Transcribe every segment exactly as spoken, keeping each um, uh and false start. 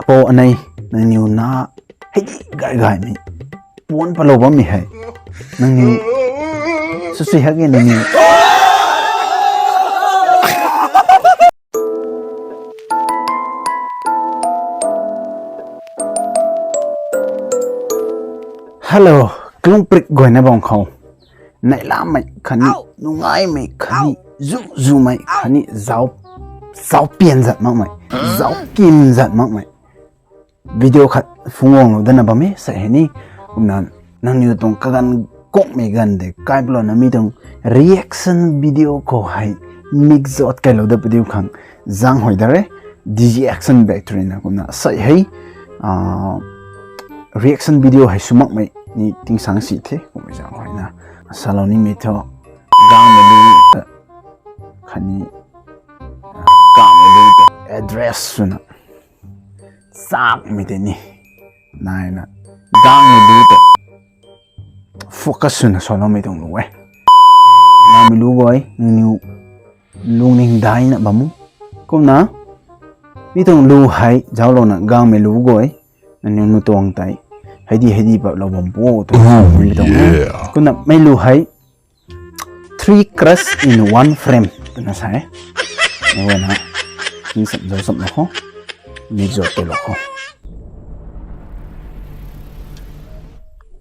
Po anei, nangniw na hei di gay gaymei puan palou bammei hei. Nangniw sw sui hak e nangniw. Hello, klungprik guayna bam khou. Neihlamei khatni, nungaimei khatni, zuzumei khatni, zau, zau pian zat makmei, zau kim zat makmei video khat phungwang lou dana bam e sa hei ni. Kumna nangniw tuang kaganv kungmei ganv de kai palouna mi tuang reaction video khou hei mix zot kailou dat padiu khang zang hoi dare. D G Action Bakery na kumna sa hei, ah, reaction video hei sw makmei ni tingsang si the kummei zang hoi na. Salou nimei thu, gangmei lu ta khatni, ah, kamei lu ta address swna chakmei tei ni naina gangmei lu ta focus swna saloumei tuang lu e. Gangmei lu guay, nangniw lungning daina bam o. Kumna mi tuang lu hei zauclouna gangmei lu guay, nangniw nu tuang tei hei di hei di patlou bam pu tu mi tuang e. Kumna mei lu hei three crush in one frame twna sa e. Mei guayna king sam zau samlou khou, mix zot kailou khou.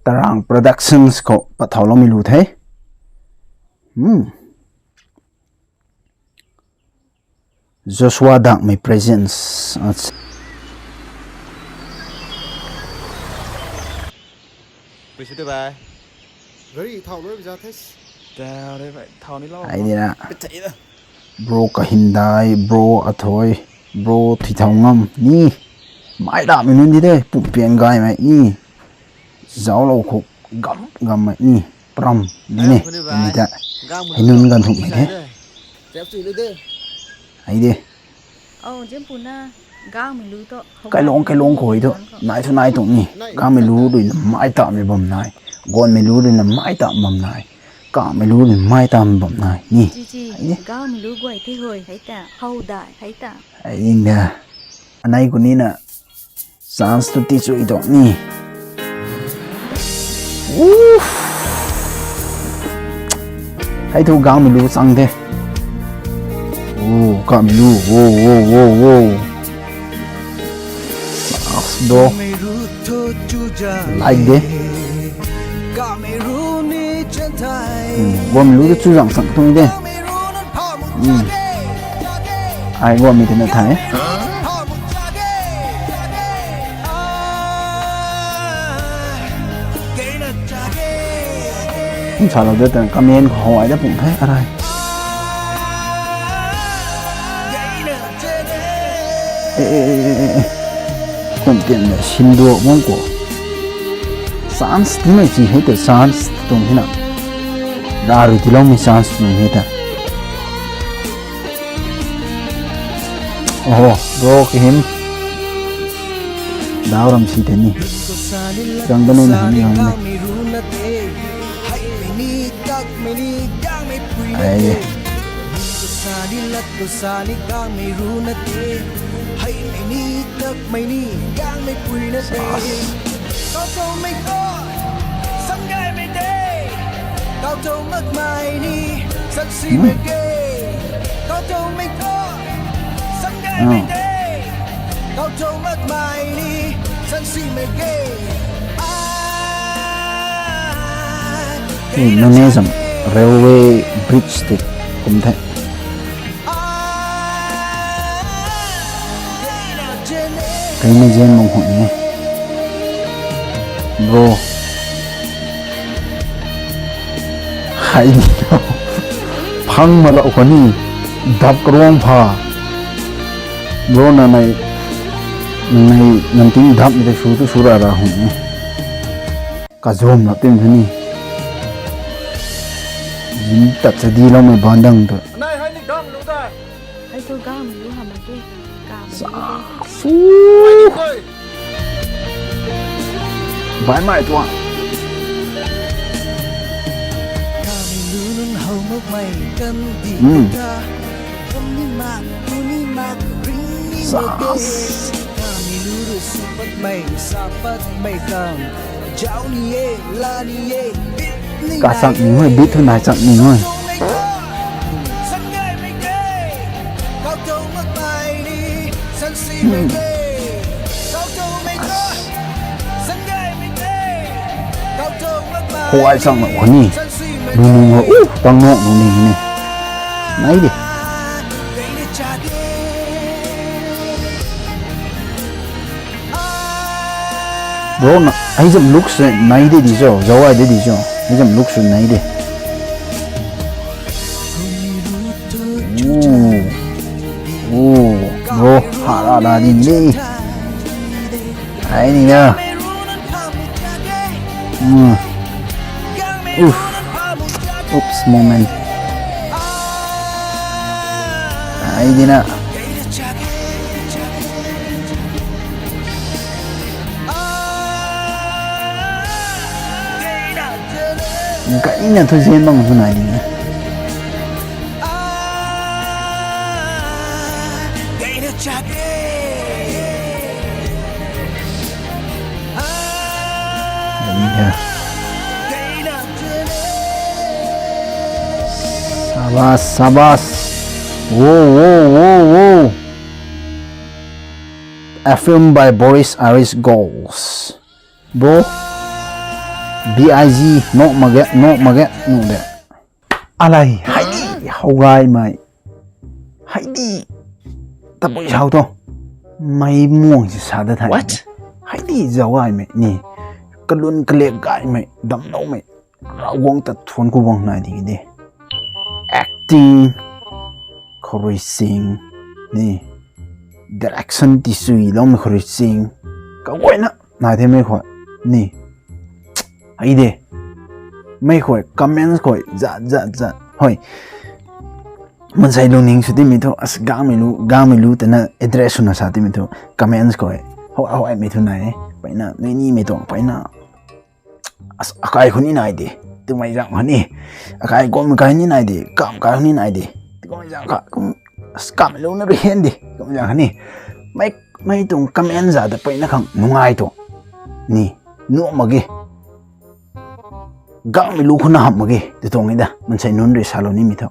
Tarang Productions khou patthauloumei lu the. Joshua Dangmei Presents. Acha. Pui sw te bai. Gari thau loi baza the. Tau de bai, thau ni lau. Ai di na. Bro Kahindai, bro Athoi, bro Thuithau Ngam ni. Mai lamei nunc di de, pumpian gaymei ni. Zauclou khou gam gammei ni. Pram ni ni. Ni ta. Hei nunc ganv thukmei the. Ai di. Kailung kailung khou thu nai thu nai tuang ni. Gangmei lu rui na mai tamei bam nai. Gonmei lu rui na mai tam bam nai. Kamei lu rui na mai tam bam nai ni. Gangmei lu guay the hoi hei ta, how dai hei ta. Ai ing da. Anei khou ni na chance tu ti chui tuang ni. Hei thu gangmei lu chang the. Kamei lu, wo wo wo wo. Last bro. Like de. Gangmei lu tu chu zang sang tuang de. Ai guangmei tei na thay. Kum salou de tan comment khou ai da pung the arai. Kum tian na sinduak bang khou. Chance timei chi hei ta chance tuang hina. Ra rui tiiloumei chance tuang hei ta. Oho, bro Kahim. Dau ram si the ni. Rang da ni na hang ni hang ni. Ai. Hei Noney zam railway bridge tei kum the. Kaina zen mang hwn e. Bro. Hei di. Phang ma rau khou ni. Dap karuang pha. Bro na nai. Nai nang ting dap ni te su tu su ra ra hwn e. Kazom la tim thu ni. Zin tat sa di lou mei bandang tu. Nai hei ni gam lu dai. Hei tu gam lu ha ma ke. Gam lu dai. Bai mai tuang. Gam lu nunc how mak mei kan di ta. Kum ni mak, kum ni mak, ring ni mak e. Gam lu rui Ka chak ni hoi, beat thu nai chak ni hoi. Huai chang na khou ni. Lungning ho, uh, pang nong lungning ni. Nai de. Bro, na, hei zam look sw nai de di cho, zauc ai de di cho. Hei zam look sw nai de. Ooh. Ooh, bro, ha ra ra di ni de. Ai ni na. Hmm. Oof. Oops, moment. Ai di na. Gayna thu zen bang thu nai ding e. Yeah. Sabas, sabas. Whoa, whoa, whoa, whoa. A film by Boris Iris Goals. Bro, B I G, nok mak ge, nok mak ge, nuh de. Alai, hei di, how gaymei. Hei di, tabui how tu. Mei muang si sa da thai. What? Hei di zauc gaymei ni. Kalun kalek gaymei, damcloumei. Ravguangc ta thuanc ku bang nai di de. Acting khou rui sing ni. Direction ti suiloumei khou rui sing. Kaguayna nai the mei khou ni. Hei de. Mei khou comments khou zat zat zat. Hoi. Mansei lungning sw timei thu, as gangmei lu, gangmei lu twna address swna sa timei thu, comments khou. Hoi, hoi, mei thu nai. Peyna, nui ni mei tuang, peyna. As, akai khou ni nai de, twmei zang kha ni. Akai kum kai ni nai de, kam kai khou ni nai de, twmei zang kha, kum, as kam lu na rui hen de, twmei zang kha ni. Mei, mei tuang comment za da peyna khang nungai tu. Ni, nuh mak ge. Gangmei lu khou na hamh mak ge, tw tuang e da, mansei nunc rui salou nimei thu.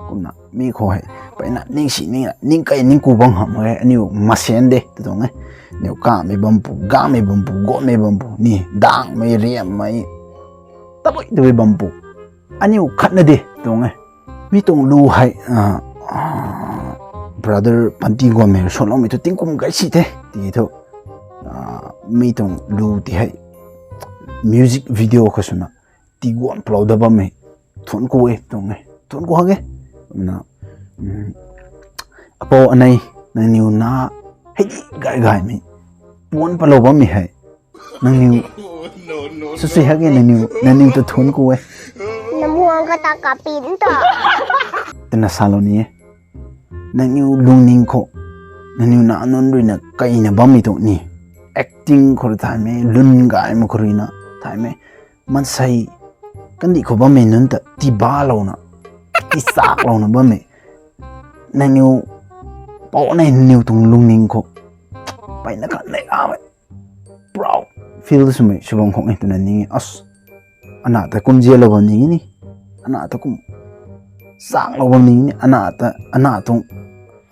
Kumna, mi khou hei, peyna, ning si, ning, ning kai, ning ku bang hamh mak ge, aniu masen de, tw tuang e. Aniu kamei bampu, gangmei bampu, gotmei bampu, ni, dangmei, riammei, tabui, tabui bampu. Aniu khatna de, tw tuang e. Mi tuang lu hei, ah, ah, brother Panty Guammei suanloumei thu tingkum kai si the, ti thu. Ah, mi tuang lu ti hei, music video khou swna, tiguan palou da bammei, thuanc ku e, tuang e, thuanc ku hak e. Na, mm, apou anei, nangniw na, hei di gay gaymei, puan palou bammei hei. Nangniw, sw sui hak e nangniw, nangniw tu thuanc ku e. Namuang kata kapin ta. Twna salou ni e. Nangniw lungning khou, nangniw na nunc ruina kaina bammei tu ni. Acting khou rui thaymei, lun gaymei khou ruina thaymei. Mansei, kandih khou bammei nunc ta tibalouna, tichaklouna bammei. Nangniw, pou nei nangniw tuang lungning khou. Peyna khat nei amei. Proud feel swmei sw bam khang e twna ning e, as. Ana ta kum zialou bam ning e ni. Ana ta kum changlou bam ning e ni. Ana ta, ana tuang,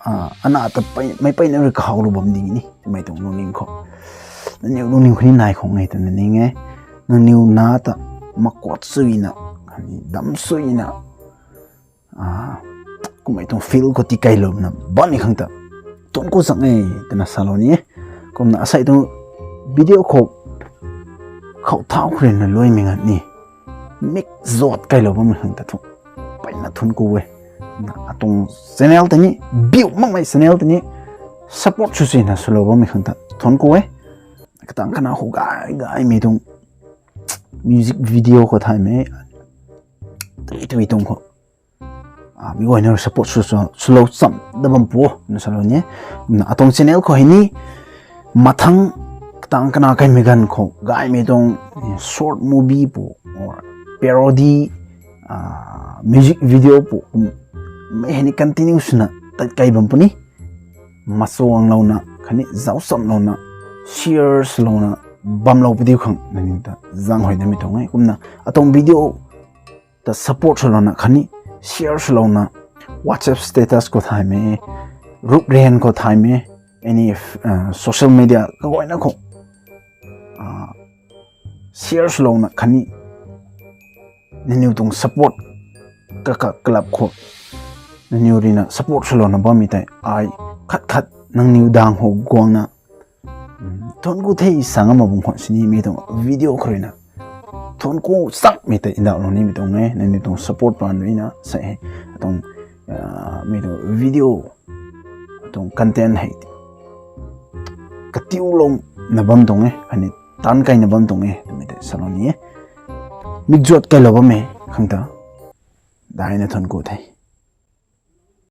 ah, ana ta pei, mei peyna rui kahawlou bam ning e ni. Mei tuang lungning khou. Nangniw lungning khou ni nai khang e twna ning e. Nangniw na ta makuat suina, dam suina. Ah, kummei tuang feel khou tikeylouna bammei khang ta thuanc ku zang e twna salou ni e. Kumna asei tuang video khou khou thau khou ruina luaimei ngat ni. Mik zot keylou bammei khang ta thu. Peyna thuanc ku e. Na atuang channel tei ni, view makmei channel tei ni, support sw sina swlou bammei khang ta thuanc ku e. Katang kana khou gay gaymei tuang music video khou thaymei. Tui tui tuang khou. Ah, mi guayna support sw, sw, swlou cham da bam pu, na salou ni. Na atuang channel khou hei ni, mathang katang kana kaimei ganv khou, gaymei tuang, eh, short movie pu, or parody, ah, music video pu, um, mei hei ni continue swna, tat kai bam puni. Machuanglouna, khatni zauchamlouna, share swlouna bamlou padiu khang nangniw ta zaenghuaynamei tuang e. Kumna atuang video ta support swlouna khatni share swlouna WhatsApp status khou thaymei, group rian khou thaymei, any social media kaguayna khou share swlouna khatni nangniw tuang support kaka club khou nangniw ruina support swlouna bammei tei ai khat khat nangniw dang khou guangna thuanc ku the sa ngam mak bam khwan sini mi tuang video khou ruina thuanc ku chakmei tei ndauhlou nimei tuang e. Nangniw tuang support paan ruina sa e atuang mi tuang video atuang content hei katiulouna bam tuang e khatni taanc kaina bam tuang e twmei tei salou ni e. Mikzuat kailou bammei khang ta daina thuanc ku the.